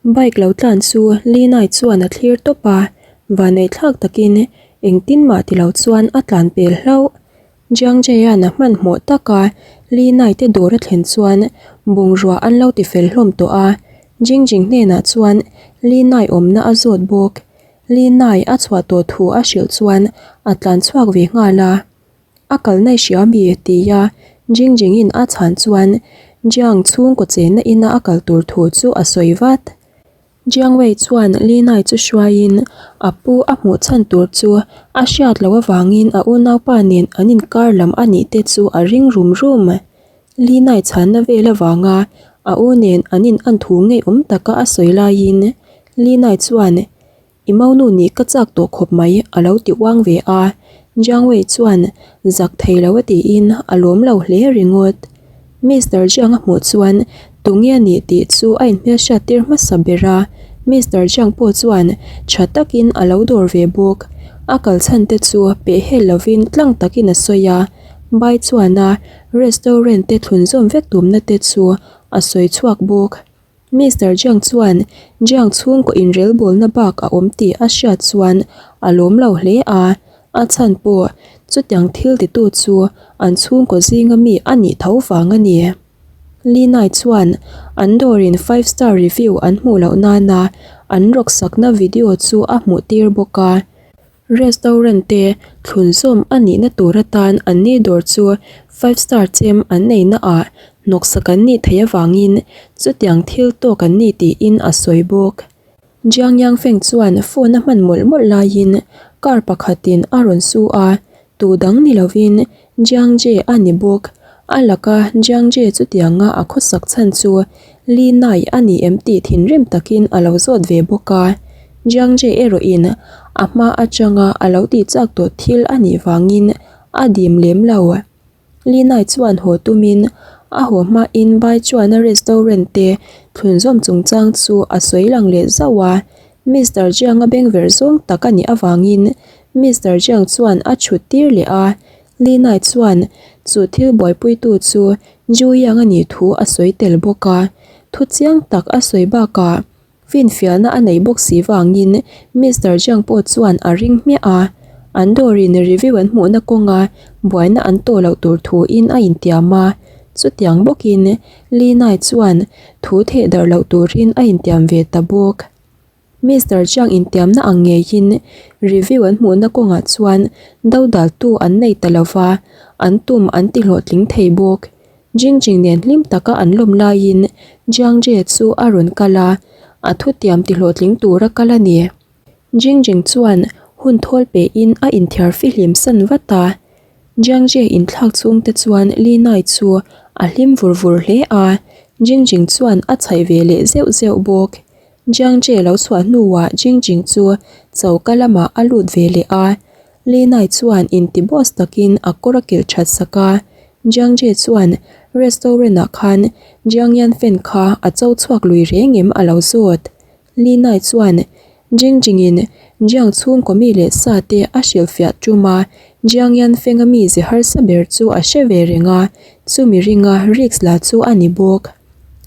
Bike lo tlan chu Lina-i chuan a thlir tawp a, vanneihthlak takin engtin mah ti lo chuan a tlan pel hlauh. Jiang Jie-a'n a hmanhmawh taka Lina-i te dawr a thlen chuan bungrua an lo ti fel hlawm tawh a, Jing Jing hnenah chuan Lina-i awmna a zawt bawk. Lina-i a chhuah tawh thu a hrilh chuan a tlan chhuak ve nghal a. A kalna i hria mi? tia Jing Jing-in a chhan chuan Jiang chhungkaw chenna ina a kal tur thu chu a sawi vat. Jiang Wei chuan Li Nai chu hruaiin a pu a hmuh chhan tur chu a hriat loh avangin a unaupa nen an inkar lam a nih te chu a ring rum rum. Li Nai chhanna vel avanga a u nen an in an thu ngeiawm taka a sawi laiin Li Nai chuan I maunu nih ka chak tawh khawp mai a lo ti uang ve a, Jiang Wei chuan zak thei lo a tiin a lawm lo hle ringawt. Mister Jiang a hmuh chuan tunge a nih tih chu a inhmelhriat tir hmasa ber a, Mister Jiang pawh chuan tha takin a lo dawr ve bawk. A kal chhan te chu pehhel lovin tlang takin a sawi a, Bai chuan a restaurant te thlunzawm vek tumna te chu a sawi chhuak bawk. Mister Jiang chuan Jiang chhungkaw inrelbawlna bak a awm tih a hriat chuan a lawm lo hle a, a chhan pawh chutiang thil titu chu an chhungkaw zinga mi a nih tho vang a ni. Li Nai chuan an dawrin five star review an hmuh loh nana an rawksakna video chu a hmuh tir bawk a. Restaurant te thlunzawm a nihna tur atan anni dawr chu five star chem an neihna ah hnawksak an nih theih avangin chutiang thil tawk an ni tiin a sawi bawk. Jiang Yangfeng chuan phone a hman mawlh mawlh laiin car pakhatin a rawn su a, tu dang ni lovin Jiang Jie a ni bawk. A laka Jiang Jie chutianga a khawsak chhan chu Li Nai a ni em tih thinrim takin a lo zawt ve bawk a. Jiang Jie erawhin a hma atanga a lo tih chak tawh thil a nih vangin a dim lem lo. Li Nai chuan haw tumin a haw hmain Bai chuan a restaurant te thlunzawm chungchang chu a sawi lang leh zauh a. Mister Jiang a bengverh zawng tak a nih avangin Mister Jiang chuan a chhut tir leh a, Li Nai chuan chu thil buaipuitu chu Ju Yang a nih thu a sawi tel bawk a, thu chiang tak a sawi bakah finfialna a nei bawk si vangin Mister Jiang pawh chuan a ring hmiah a, an dawrin review an hmuhna kawnga buaina an tawh loh tur thuin a intiam a, chutiang bawkin Li Nai chuan thu theh darh loh turin a intiam ve ta bawk. Mister Chiang intiamna ang ngeiin review an hmuhna kawngah chuan dodaltu an nei ta lova, an tum an ti hlawhtling thei bawk. Jing Jing nen hlim taka an lawm laiin Jiang Jie chu a rawn kal a, a thutiam ti hlawhtling tura kal a ni. Jing Jing chuan hun thawl pehin a inthiar fihlim san vat a. Jiang Jie inthlak chhungte chuan Li Nai chu a hlim vur vur hle a, Jing Jing chuan a chhaih ve leh zeuh zeuh bawk. Jiang Jie lo chhuah hnuah Jing Jing chu choka lamah a lut ve leh a, Li Nai chuan inti boss takin a kawr a kilh that sak a, Jiang Jie chuan restaurant ah khan Jiang Yan Fen kha a cho chhuak lui reng em a lo zawt. Li Nai chuan Jing Jing in Jiang chhungkaw mi leh sa te a hrilhfiah tum a, Jiang Yan Feng a mi ze harsa ber chu a hre ve reng a, chumi ringa risk la chu a ni bawk.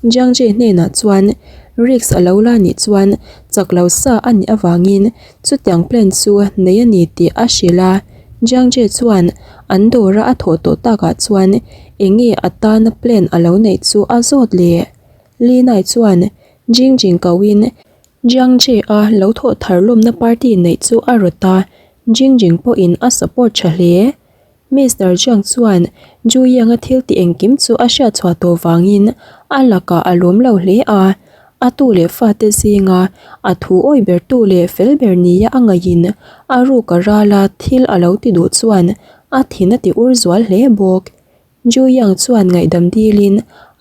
Jiang Jie hnenah chuan risk a lo la nih chuan chak lo sa a nih avangin chutiang plan chu nei a ni tih a hrilh a. Jiang Jie chuan an dawra a thawh tawh takah chuan eng nge a tana plan a lo neih chu a zawt leh. Li Nai chuan Jing Jing koin Jiang Jie a lo thawh thar lawmna party neih chu a rawt a, Jing Jing pawhin a support tha hle. Mister Jiang chuan Ju Yang-a thil tih engkim chu a hriat chhuah tawh vangin a lakah a lawm lo hle a, a tu leh fate zinga a thu awi bertu leh fel ber nia a ngaihin a ruk a ral a thil a lo ti duh chuan a thin a ti ur zual hle bawk. Ju Yang chuan ngaihdam dilin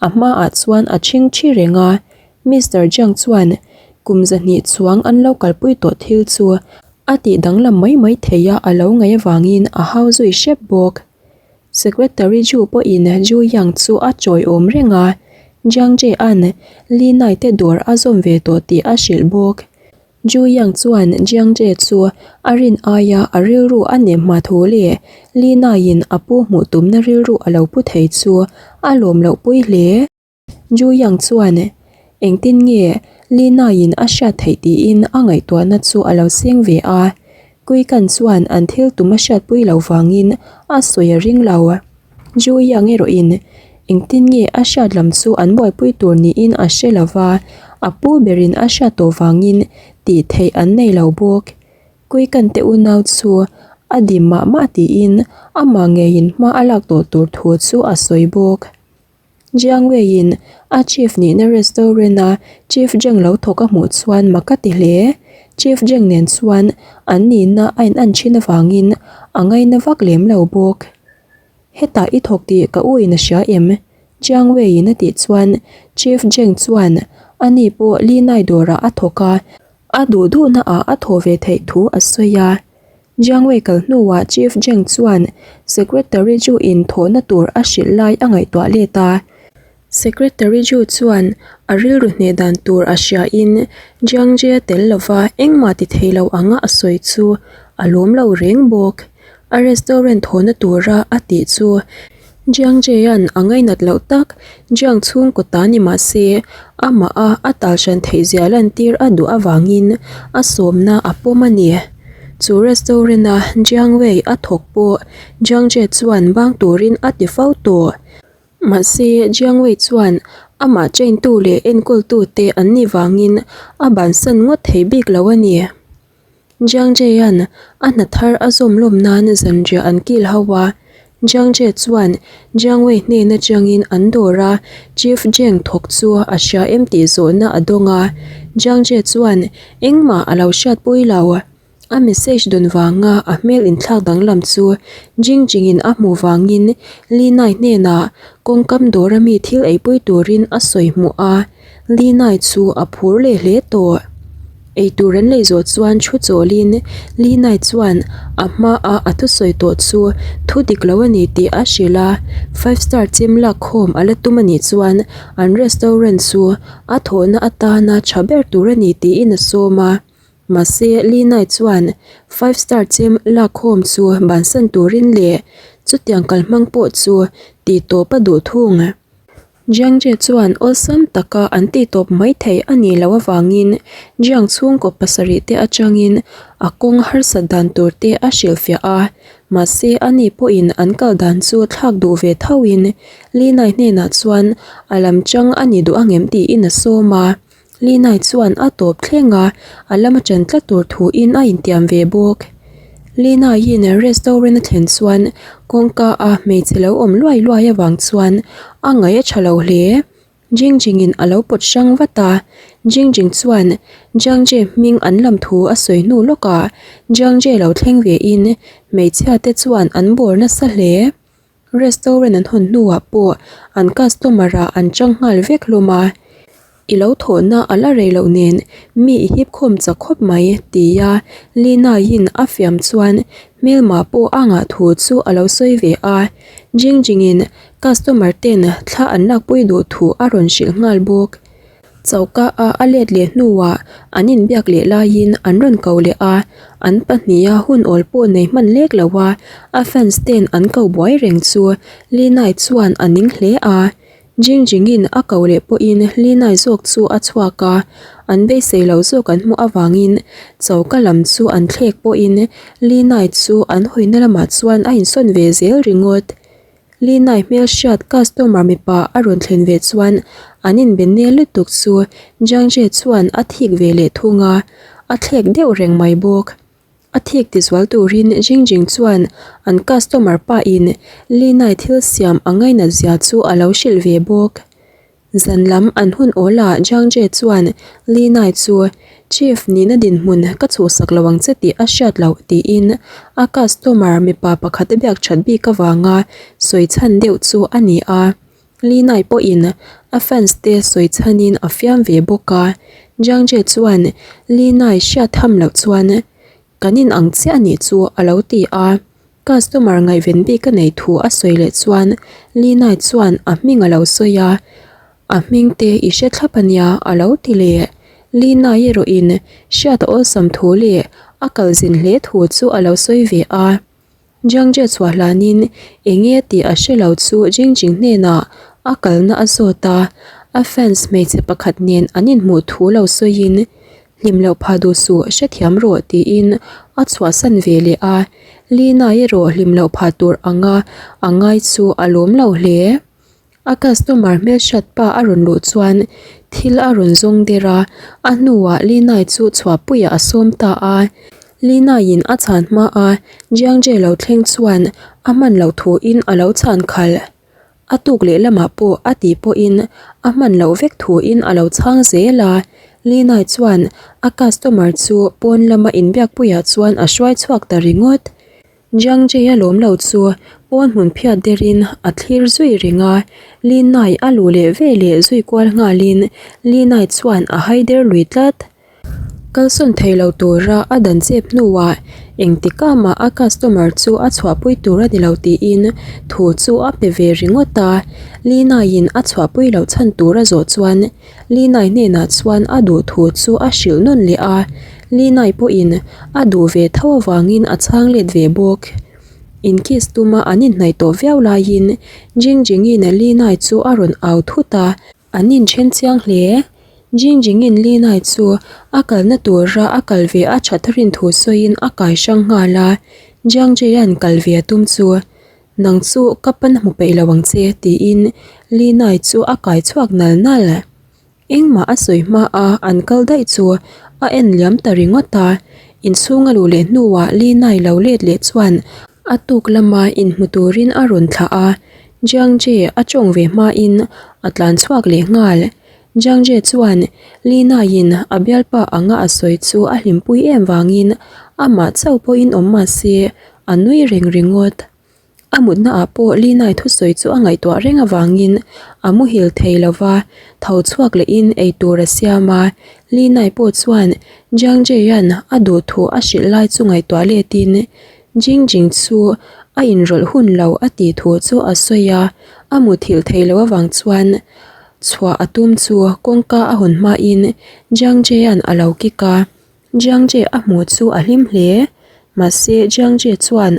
a hmaah chuan a chhing thi reng a, Mister Jiang chuan kum zahnih chuang an lo kalpui tawh thil chu A tih danglam mai mai thei a a lo ngaih avangin a hau zui hrep bawk. Secretary Zhu pawhin Zhu Yang chu a chawiawm reng a, Jiang Jie-a'n Li Nai te dawr a zawm ve tawh tih a hrilh bawk. Zhu Yang chuan Jiang Jie chu a rin aia a rilru a nem hma thu leh Li Nai-in a pu hmuh tumna rilru a lo pu thei chu a lawm loh pui hle. Ju Yang chuan, Engtin nge Lina-in a hriat theih tiin a ngaihtuahna chu a lo seng ve a. Kuikan chuan an thil tum a hriatpui lo vangin a sawi a ring lo. Ju Yang erawhin engtin nge a hriat lam chu an buaipui tur niin a hre lo va, a pu berin a hriat tawh vangin tih theih an nei lo bawk. Kuikan te unau chu a dim mah mah tiin amah ngeiin hma a lak tawh tur thu chu a sawi bawk. Jiang Wei-in a chief nihna restaurant-a Chief Zheng lo thawk a hmuh chuan mak a ti hle. Chief Zheng nen chuan an nihna a in an thin avangin a ngaina vak lem lo bawk. Hetah i thawk tih ka u in a hria em? Jiang Wei-in a tih chuan Chief Zheng chuan ani pawh Li Nai dawrah a thawk a, a duh duhna ah a thawh ve theih thu a sawi a. Jiang Wei kal hnuah Chief Zheng chuan Secretary Zhu in thawhna tur a hrilh lai a ngaihtuah let a. Secretary Zhu chuan a rilru hneh dan tur a hria in Jiang Jie tel lova engmah ti thei lo anga a sawi chu a lawm lo reng bawk. A restaurant thawhna tura a tih chu Jiang Jie-a'n a ngainat loh tak Jiang chhungkaw ta ni mah se amah a a tal hran theih zia lantir a duh avangin a sawmna a pawm a ni. Chu restaurant-a Jiang Wei a thawk pawh Jiang Jie chuan bang turin a ti fo tawh. Mahse Jiang Wei chuan amah train-tu leh enkawltute an nih vangin a bansan ngawt thei bik lo a ni. Jiang Jie-a'n a hna thar a zawm lawm nan zanriah an kil ho a. Jiang Jie chuan Jiang Wei hnen atangin an dawr a, Chief Zheng thawk chu a hria em tih zawhna a dawng a. Jiang Jie chuan engmah a lo hriatpui lo. A message dawn vanga a hmel inthlak danglam chu Jing Jingin a hmuh vangin Li Nai hnenah kawngkam dawra mi thil eipui turin a sawi hmuh a. Li Nai chu a phur leh hle tawh. Eitur an lei zawh chuan thu chawlin Li Nai chuan a hmaa a thusawi tawh chu thu dik lo a ni tih a hrilh a, five star chem lak khawm a la tum a nih chuan an restaurant chu a thawhna atana tha ber tur a ni tiin a sawm a. Mahse Li Nai chuan five star chem lak khawm chu bansan turin leh chutiang kalhmang pawh chu tih tawp a duh thung. Jiang Jie chuan awlsam taka an tih tawp mai thei a nih loh avangin Jiang chhungkaw pasarih te atangin a kawng harsat dan tur te a hrilhfiah a, mahse ani pawhin an kal dan chu thlak duh ve thoin Li Nai hnenah chuan a lam chang a ni duh angem tiin a sawm a. Li Nai chuan a tawp thleng a, a lama ṭan tlat tur thuin a intiam ve bawk. Li Naiin restaurant a thlen chuan kawngka a hmeichhe lo awm luai luai avang chuan a ngaih a ṭha lo hle. Jing Jingin a lo pawt hrang vat a, Jing Jing chuan Jiang Jie hming an lam thu a sawi hnu lawkah Jiang Jie lo thleng vein hmeichhia te chuan an bawr nasa hle. Restaurant an hawn hnuah pawh an customer ah an chang nghal vek hlawm a, I lo thawhna a la rei loh nen mi i hip khawm chak khawp mai tia Lina-in a fiam chuan hmelma pawh a ngah thu chu a lo sawi ve a, Jing Jing-in customer ten thla an lakpui duh thu a rawn hrilh nghal bawk. Choka a a let leh hnuah an inbiak leh laiin an rawn ko leh a, an pahniha hun awl pawh nei hman lek lo a, a fans ten an ko buai reng chu Linai chuan a ning hle a. Jing Jingin a ko leh pawhin Linai zawk chu a chhuak a, an beisei lo zawk an hmuh avangin choka lam chu an thlek pawhin Linai chu an hawina lamah chuan a insawn ve zel ringawt. Linai hmelhriat customer mipa a rawn thlen ve chuan an inbe nel lutuk chu Jiang Jie chuan a thik ve leh thung a, a thlek deuh reng mai bawk. A thik tizual turin Jing Jing chuan an customer pa in Linai thil siam a ngainat zia chu a lo hrilh ve bawk. Zan lam an hun awl a Jiang Jie chuan Li Nai chu Chief nihna dinhmun ka chhuhsak lo ang che tih a hriat loh tiin a customer mipa pakhat a biak that bik avanga sawi chhan deuh chu a ni a. Li Nai pawhin a fans te sawi chhanin a fiam ve bawk a. Jiang Jie chuan Li Nai hriat tham loh chuan Kan in ang chiah anih chu a lo ti a. Customer ngaihven bik a nei thu a sawi leh chuan Lina chuan a hming a lo sawi a, A hming te i hre thlap a nia a lo ti leh. Lina erawhin hriat a awlsam thu leh a kal zin hle thu chu a lo sawi ve a. Jiang Jie chhuah hlanin eng nge tih a hre lo chu Jing Jing hnenah a kalna a zawt a. A fans hmeichhe pakhat nen an inhmuh thu lo sawiin, Hlim loh phah duh suh, hrethiam rawh tiin a chhuahsan ve leh a. Lina erawh hlim loh phah tur anga a ngai chu a lawm lo hle. A customer hmelhriat pa a rawn luh chuan thil a rawn zawng der a, a hnuah Linai chu chhuahpuiah a sawm ta a. Linaiin a chhan hma a, Jiangje lo thleng chuan a hman loh thuin a lo chhan khalh. A tuk leh lamah pawh a tih pawhin a hman loh vek thuin a lo chhang zel a. Linai chuan a customer chu pawn lama inbiakpuiah chuan a hruai chhuak ta ringawt. Jiang Jia lawm lo chu pawn hmun phiat derin a thlir zui reng a, Li Nai a luh leh ve leh zui kual nghalin Li Nai chuan a hai der lui tlat. Kalsawn thei lo tura a dan chep hnuah engtikah mah a customer chu a chhuahpui tur a ni lo tiin thu chu a pe ve ringawt a, Li Naiin a chhuahpui loh chhan tur a zawh chuan Li Nai hnenah chuan a duh thu chu a hrilh nawn leh a, Li Nai pawhin a duh ve tho avangin a chhang let ve bawk. In kiss tuma an inhnaih tawh viau laiin Jing Jingin Li Nai chu a rawn au thut a, an inthen chiang hle. Jing Jingin Li Nai chu a kalna tura a kal ve a that rin thu sawiin a kai hrang nghal a, Jiang Jie'an kal ve a tum chu Nang chu ka pan hmu peih lo ang che tiin Li Nai chu a kai chhuak nal nal. Engmah a sawi hma a an kal daih chu a en liam ta ringawt a. Inchhung a luh leh hnuah Li Nai lo let leh chuan a tuk lama inhmu turin a rawn thlah a. Jiang Jie a tawng ve hmain a tlan chhuak leh nghal. Jiang Jie chuan Li Naiin a bialpa anga a sawi chu a hlimpui em vangin amah chauh pawhin awm mah se a nui reng ringawt. A mutna ah pawh Li Nai thusawi chu a ngaihtuah reng avangin a muhil thei lo va, tho chhuak lehin ei tur a siam a. Li Nai pawh chuan Jiang Jie'an a duh thu a hrilh lai chu ngaihtuah letin Jing Jing chu a inrawlh hun lo a tih thu chu a sawi a, a muthilh thei lo avang chuan chhuah a tum chu kawngka a hawn hmain Jiang Jie'an a lo kik a. Jiang Jie a hmuh chu a hlim hle. Mahse Jiang Jie chuan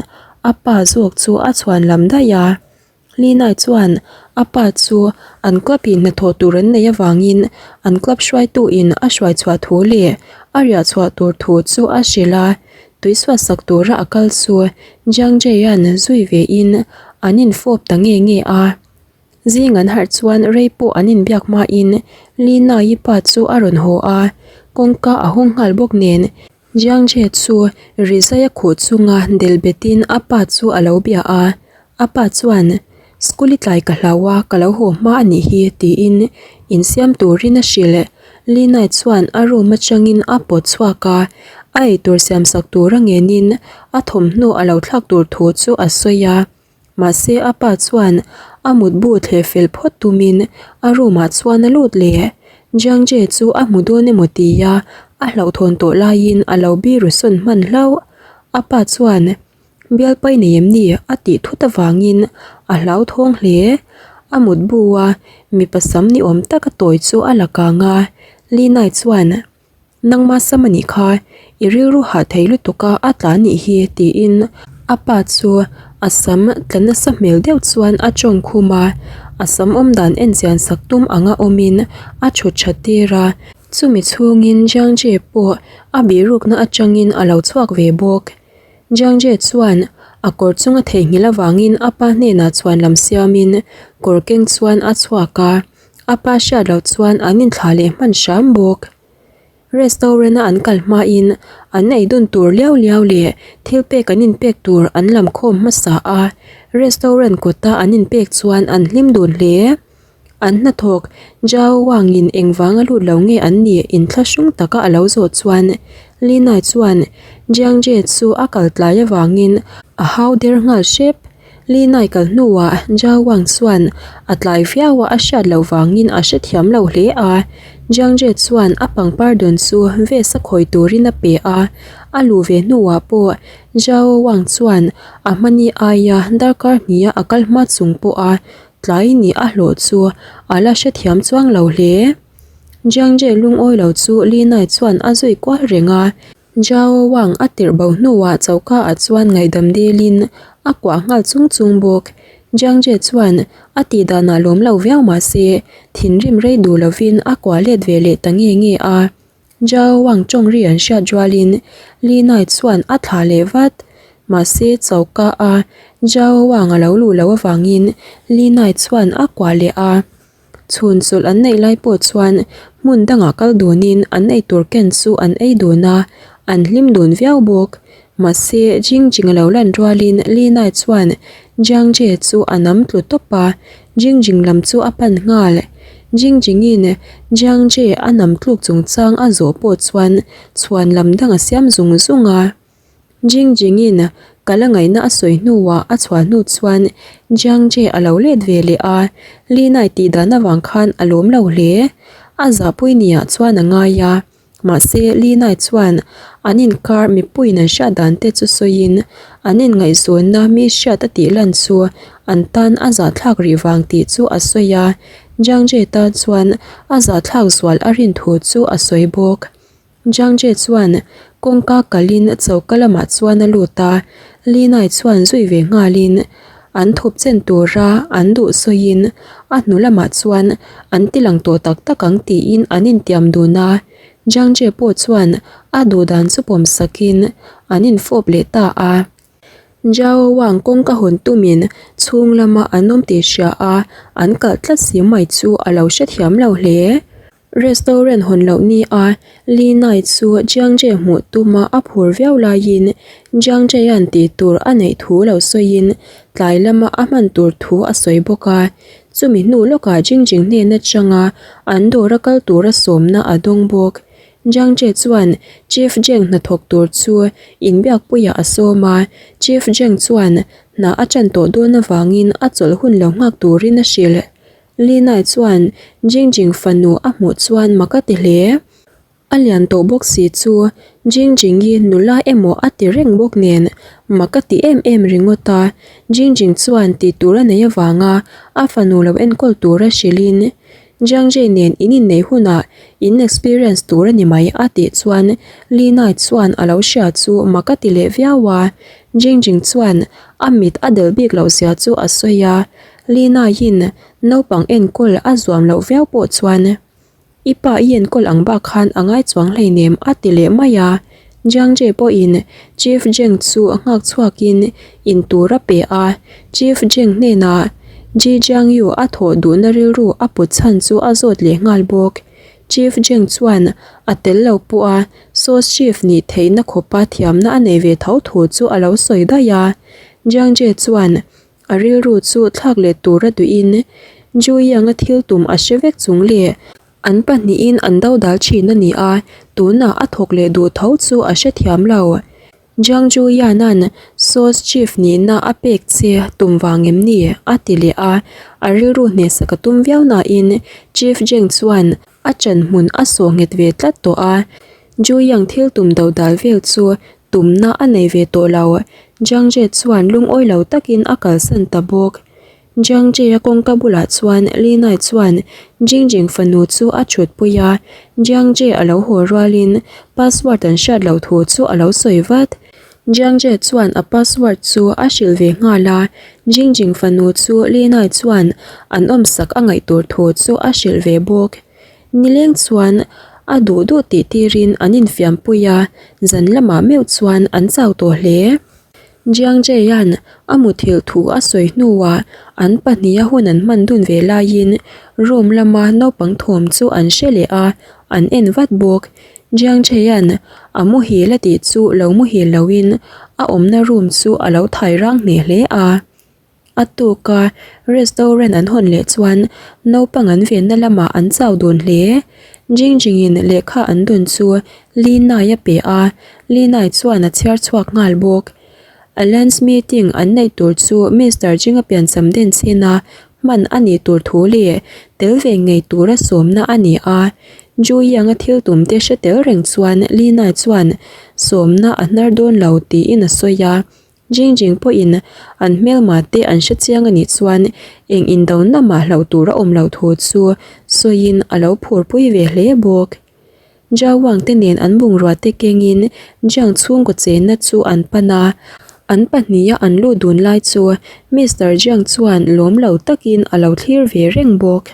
a pa zawk chu a chhuan lam daih a. Li Nai chuan a pa chu an club in hnathawh tur an neih avangin an club hruaitu in a hruai chhuah thu leh a riah chhuah tur thu chu a hrilh a. Tuisuat sak tura a kal chu Jiang Jie-a'n zui ve in an infawp ta nge nge a. Zing an harh chuan rei pawh an inbiak hmain Lina-i pa chu a rawn haw a, kawngka a hawng nghal bawk nen Jiang Jie chu rizai a khuh chunga del betin a pa chu a lo bia a, a pa chuan School i tlai ka hlau a, ka lo haw hma a nih hi tiin insiam turin a hrilh. Lina-i chuan a room atangin a pawt chhuak a, a eitur siamsak tura ngenin a thawmhnaw a lo thlak tur thu chu a sawi a. Mahse a pa chuan a mutbu thleh fel phawt tumin a room ah chuan a lut leh. Jiang Jie chu a hmu dawn emaw tia a hlauhthawn tawh laiin a lo biru sawn hman hlauh. A pa chuan bialpai nei em ni a tih thut avangin a hlauthawng hle. A mutbu a mipa sam ni awm taka tawi chu a la kang a, Li Nai chuan Nangma sam a nih kha, i rilru hah thei lutuk a a tla nih hi tiin a pa chu a sam tla nasa hmel deuh chuan a tawng khum a, a sam awm dan en chian sak tum anga awmin a thut that tir a, chumi chhungin Jiang Jie pawh a bihrukna atangin a lo chhuak ve bawk. Jiang Jie chuan a kawr chunga theihnghilh avangin a pa hnenah chhuan lam siamin kawr keng chuan a chhuak a. A pa hriat loh chuan an inthlah leh hman hram bawk. Restaurant a an kal hmain an ei dun tur liau liau leh thil pek an inpek tur an lam khawm hmasa a, restaurant kawta an inpek chuan an hlim dun hle. An hnathawk Zhao Wang-in engvanga lut lo nge an nih inthlahrung taka a lo zawh chuan Li Nai chuan Jiang Jie chu a kal tlai avangin a hau der nghal hrep. Li Nai kal hnuah Zhao Wang chuan a tlai viau a a hriat loh vangin a hrethiam lo hle a. Jiang Jie chuan a pangpar dawn chu vest a khawi turin a pe a. A luh ve hnuah pawh Zhao Wang chuan a hmani aia darkar hniha a kal hma chung pawha tlai nih a hlawh chu a la hrethiam chuang lo hle. Jiang Jie lungawi lo chu Li Nai chuan a zui kual reng a. Zhao Wang a tirh bo hnuah choka ah chuan ngaihdam dilin a kuah nghal chung chung bawk. Jiang Jie chuan a tih danah lawm lo viau mah se thinrim rei duh lovin a kuah let ve leh ta nge nge a. Zhao Wang tawng ri an hriat rualin Li Nai chuan a thlah leh vat. Mahse choka a Zhao Wang a lo luh loh avangin Li Nai chuan a kuah leh a. Chhun chawlh an neih lai pawh chuan hmun dangah kal dunin an eitur ken chu an ei dun a, an hlim dun viau bawk. Mahse, Jing Jing a lo lan rualin Li Nai chuan Jiang Jie chu a nam tlu tawp a, Jing Jing lam chu a pan nghal. Jing Jingin Jiang Jie a nam tluk chungchang a zawh pawh chuan chhuan lam dang a siam zung zung a. Jing Jingin ka la ngaihna a sawi hnuah a chhuah hnu chuan Jiang Jie a lo let ve leh a, Li Nai tih dan avang khan a lawm lo hle. A zahpui niah chuan a ngai a, mahse Li Nai chuan an inkar mipuiin an hriat dan te chu sawiin an inngaihzawnna mi hriat a tih lan chu an tan a zahthlak rih vang tih chu a sawi a, Jiang Jie tan chuan a zahthlak zual a rin thu chu a sawi bawk. Jiang Jie chuan kawngka kalin choka lamah chuan a lut a, Li Nai chuan zui ve nghalin an thup chen tura an duh sawiin a hnu lamah chuan an ti lang tawh tak tak ang tiin an intiam dun a, Jiang Jie pawh chuan a duh dan chu pawm sakin an infawp leh ta a. Zhao Wang kawngka hawn tumin chhung lama an awm tih hria a, an kalh tlat si mai chu a lo hrethiam lo hle. Restaurant hawn loh ni a, Li Nai chu Jiang Jie hmuh tuma a phur viau laiin Jiang Jie-a'n tih tur a neih thu lo sawiin tlai lama a hman tur thu a sawi bawk a. Chumi hnu lawkah Jing Jing hnen atanga an dawra kal tura sawmna a dawng bawk. Jiang Jie chuan Chief Zheng hnathawk tur chu inbiakpuiah a sawm a, Chief Zheng chuan hna a ṭan tawh dawn avangin a chawlh hun lo nghak turin a hrilh. Li Nai chuan Jing Jing fanu a hmuh chuan mak a ti hle. A lian tawh bawk si chu Jing Jing hi nula emaw a ti reng bawk nen mak a ti em em ringawt a. Jing Jing chuan tih tur a nei avanga a fanu lo enkawl tura hrilhin Jiang Jie nen in inneih hunah in experience tur a ni mai a tih chuan Li Nai chuan a lo hria chu mak a ti leh viau a. Jing Jing chuan a mit a delh bik loh zia chu a sawi a. Lina-in naupang enkawl a zuam loh viau pawh chuan, I pa i enkawl ang bak khan a ngai chuang hleinem a ti leh mai a. Jiang Jie pawhin Chief Zheng chu nghak chhuakin in tur a pe a. Chief Zheng hnenah Ji Jiangyu a thawh duhna rilru a put chhan chu a zawt leh nghal bawk. Chief Zheng chuan a tel lo pawh a Sauce Chief nih theihna khawpa thiamna a nei ve tho thu chu a lo sawi daih a. Jiang Jie chuan A rilru chu thlak leh tura duhin Ju-Yang-a thil tum a hre vek chung leh an pahnihin an do dal thin a ni a, tunah a thawk leh duh tho chu a hrethiam lo. Jiang Ju-Yan-a'n Sauce Chief nihna a pek che tum vang em ni? a ti leh a, a rilru hnehsak a tum viau nain Chief Zheng chuan a ṭan hmun a sawh nghet ve tlat tawh a, Ju-Yang thil tum do dal vel chu Tumna a nei ve tawh lo. Jiang Jie chuan lungawi lo takin a kalsan ta bawk. Jiang Jie-a kawngka bulah chuan Li Nai chuan Jing Jing fanu chu a thutpui a, Jiang Jie a lo haw rualin password an hriat loh thu chu a lo sawi vat. Jiang Jie chuan a password chu a hrilh ve nghal a, Jing Jing fanu chu Li Nai chuan an awmsak a ngaih tur thu chu a hrilh ve bawk. Nileng chuan a duh duh tih tirin an infiampui a, zan lamah meuh chuan an chau tawh hle. Jiang Jie-a'n a muthilh thu a sawi hnuah an pahniha hun an hman dun ve laiin room lama naupang thawm chu an hre leh a, an en vat bawk. Jiang Jie-a'n a muhil a tih chu lo muhil loin a awmna room chu a lo thai rang hneh hle a. A tuk a, restaurant an hawn leh chuan naupang an venna lamah an chau dun hle. Jing Jingin lehkha an dawn chu Li Nai a pe a, Li Nai chuan a chhiar chhuak nghal bawk. Alliance meeting an neih tur chu Mister Jinga piancham den chhina hman a nih tur thu leh tel ve ngei tura sawmna a ni a. Ju Yang-a thil tum te hre tel reng chuan Li Nai chuan sawmna a hnar dawn lo tiin a sawi a. Jing Jing pawhin an hmelma te an hre chiang a nih chuan eng indona mah hlauh tur a awm loh thu chu sawiin a lo phurpui ve hle bawk. Zhao Wang te nen an bungrua te kengin Jiang chhungkaw chenna chu an pan a. An pahniha an luh dun lai chu Mister Jiang chuan lawm lo takin a lo thlir ve reng bawk.